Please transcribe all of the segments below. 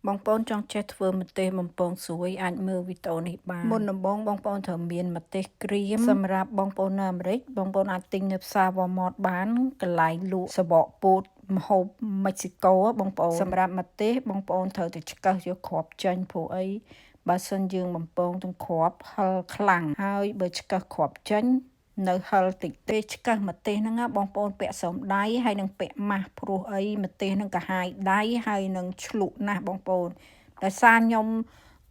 បងប្អូនចង់ចេះធ្វើម្ទេសបំពងស្រួយអាចមើលវីដេអូនេះបានមុនដំបូងបងប្អូនត្រូវមានម្ទេសក្រៀមសម្រាប់បងប្អូននៅអាមេរិកបងប្អូនអាចទិញនៅផ្សារ Walmart បានកន្លែងលក់សបកពោតម្ហូបមិចស៊ីកូបងប្អូនសម្រាប់ម្ទេសបងប្អូនត្រូវតែឆ្កឹះយកគ្រាប់ចេញព្រោះអីបើសិនយើងបំពងទាំងគ្រាប់ហឹរខ្លាំងហើយបើឆ្កឹះគ្រាប់ចេញនៅហឹរតិចទេឆ្កឹះម្ទេសហ្នឹងណាបងប្អូនពាក់ស្រោមដៃហើយនឹងពាក់ម៉ាស់ព្រោះអីម្ទេសហ្នឹងកាហាយដៃហើយនឹងឆ្លក់ណាស់បងប្អូនដោយសារខ្ញុំ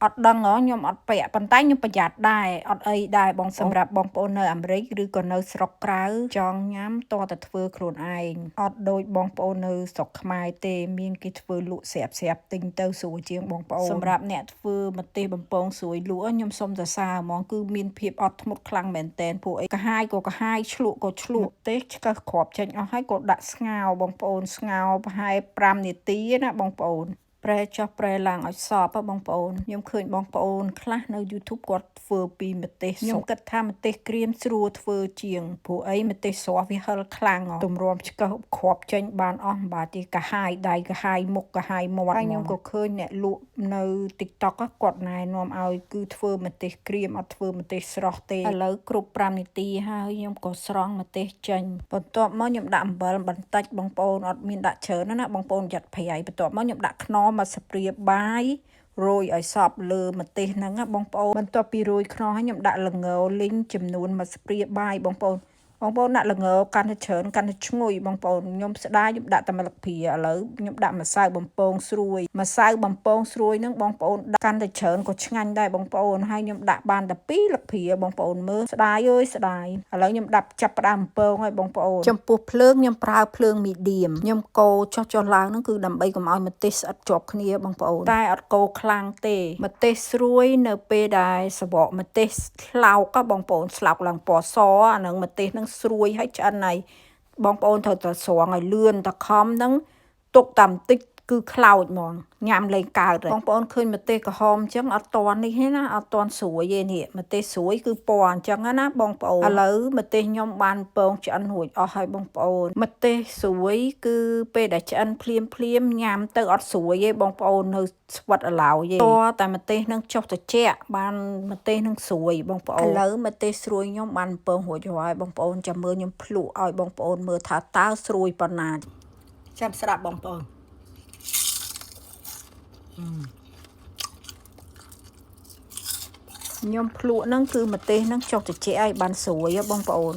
អត់ដឹងហ៎ខ្ញុំអត់ពាក់ប៉ុន្តែខ្ញុំប្រយ័ត្នដែរអត់អីដែរបងសម្រាប់បងប្អូននៅអាមេរិកឬក៏នៅស្រុកក្រៅចង់ញ៉ាំតតែធ្វើខ្លួនឯងអត់ដូចបងប្អូននៅស្រុកខ្មែរទេមានគេធ្វើលក់ស្រាប់ស្រាប់ទិញទៅស្រួលជាងបងប្អូនសម្រាប់អ្នកធ្វើម្ទេសបំពងស្រួយលក់ខ្ញុំសុំសរសើរហ្មងគឺមានភាពអត់ធ្មត់ខ្លាំងមែនតែនពួកអីកាហាយក៏កាហាយឆ្លក់ក៏ឆ្លក់ម្ទេសឆ្កឹះគ្រាប់ចេញអស់ហើយក៏ដាក់ស្ងោរបងប្អូនស្ងោរប្រហែល5នាទីណាបងប្អូន ប្រែចុះប្រែឡើងឲ្យសពហ៎បងប្អូនខ្ញុំឃើញបងប្អូនខ្លះនៅ YouTube គាត់ធ្វើពីម្ទេសខ្ញុំគិតថាម្ទេសក្រៀមស្រួលធ្វើជាងព្រោះអីម្ទេសស្រស់វាហឹរខ្លាំងហ៎ទម្រាំឆ្កឹះគ្រាប់ចេញបានអស់មិនបាទទេកាហាយដៃកាហាយមុខកាហាយមាត់ហើយខ្ញុំក៏ឃើញអ្នកលក់នៅ TikTok គាត់ណែនាំឲ្យគឺធ្វើម្ទេសក្រៀមអត់ធ្វើម្ទេសស្រស់ទេឥឡូវគ្រប់5នាទីហើយខ្ញុំក៏ស្រង់ម្ទេសចេញបន្ទាប់មកខ្ញុំដាក់អំបិលបន្តិចបងប្អូនអត់មានដាក់ច្រើនណាបងប្អូនយ៉ាត់ប្រៃបន្ទាប់មកខ្ញុំដាក់ខ្នុរមកស្ព្រាបាយរោយឲ្យសពលើម្ទេសហ្នឹងណាបងប្អូនបន្ទាប់ពីរោយខ្នុរហើយខ្ញុំដាក់ល្ងលីងចំនួនមួយស្ព្រាបាយបងប្អូនបងប្អូនដាក់ល្ងកាន់តែច្រើនកាន់តែឈ្ងុយបងប្អូនខ្ញុំស្ដាយខ្ញុំដាក់តែមួយលឹកព្រាឥឡូវខ្ញុំដាក់ម្សៅបំពងស្រួយម្សៅបំពងស្រួយហ្នឹងបងប្អូនដាក់កាន់តែច្រើនក៏ឆ្ងាញ់ដែរបងប្អូនហើយខ្ញុំដាក់បានតែ2លឹកព្រាបងប្អូនមើលស្ដាយអើយស្ដាយឥឡូវខ្ញុំដាក់ចាប់ផ្ដើមបំពងហើយបងប្អូនចំពោះភ្លើងខ្ញុំប្រើភ្លើង medium ខ្ញុំកូរចុះចុះឡើងហ្នឹងគឺដើម្បីកុំឲ្យម្ទេសស្អិតជាប់គ្នាបងប្អូនតែអត់កូរខ្លាំងទេម្ទេសស្រួយនៅពេលដែលសបកម្ទេសស្លោកបងប្អូនស្លោកឡើងពណ៌សអាហ្នឹងម្ទេសហ្នឹងស្រួយហើយឆ្អិនហើយបងប្អូនត្រូវតែស្រង់ឲ្យលឿនតខំហ្នឹងទុកតែបន្តិចគឺខ្លោចហ្មងញ៉ាំលេងកើតបងប្អូនឃើញម្ទេសក្រហមអញ្ចឹងអត់តន់នេះទេណាអត់តន់ស្រួយទេនេះម្ទេសស្រួយគឺពណ៌អញ្ចឹងណាបងប្អូនឥឡូវម្ទេសខ្ញុំបានពងឆ្អិនរួចអស់ហើយបងប្អូនម្ទេសស្រួយគឺពេលដែលឆ្អិនភ្លាមភ្លាមញ៉ាំទៅអត់ស្រួយទេបងប្អូននៅស្វិតអឡោយទេតតែម្ទេសនឹងចុះត្រជាក់បានម្ទេសនឹងស្រួយបងប្អូនឥឡូវម្ទេសស្រួយខ្ញុំបានពងរួចហើយបងប្អូនចាំមើលខ្ញុំភ្លក់ឲ្យបងប្អូនមើលថាតើស្រួយប៉ុណ្ណា ចាំស្ដាប់បងប្អូន ខ្ញុំភ្លក់ហ្នឹងគឺម្ទេសហ្នឹងចុះត្រជាក់ឲ្យបានស្រួយហ៎បងប្អូន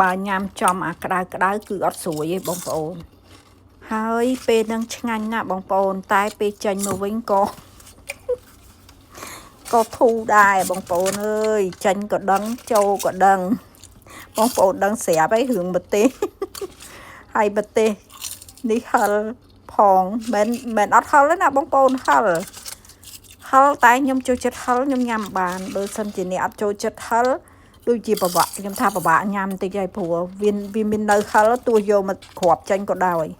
បើញ៉ាំចំអាក្តៅក្តៅគឺអត់ស្រួយទេបងប្អូនហើយពេលហ្នឹងឆ្ងាញ់ណាស់បងប្អូនតែពេលចេញមកវិញក៏ក៏ធូរដែរបងប្អូនអើយចេញក៏ដឹងចូលក៏ដឹងបងប្អូនដឹងស្រាប់ហើយរឿងម្ទេស ហើយម្ទេសនេះហឹលផងមិនមិនអត់ហឹលទេណាបងប្អូនហឹលហឹលតែខ្ញុំចូលចិត្តហឹលខ្ញុំញ៉ាំបានបើសិនជាអ្នកអត់ចូលចិត្តហឹលដូចជាពិបាកខ្ញុំថាពិបាកញ៉ាំតិចហើយព្រោះវាវាមាននៅហឹលទោះយកមកគ្រាប់ចេញក៏ដោយ។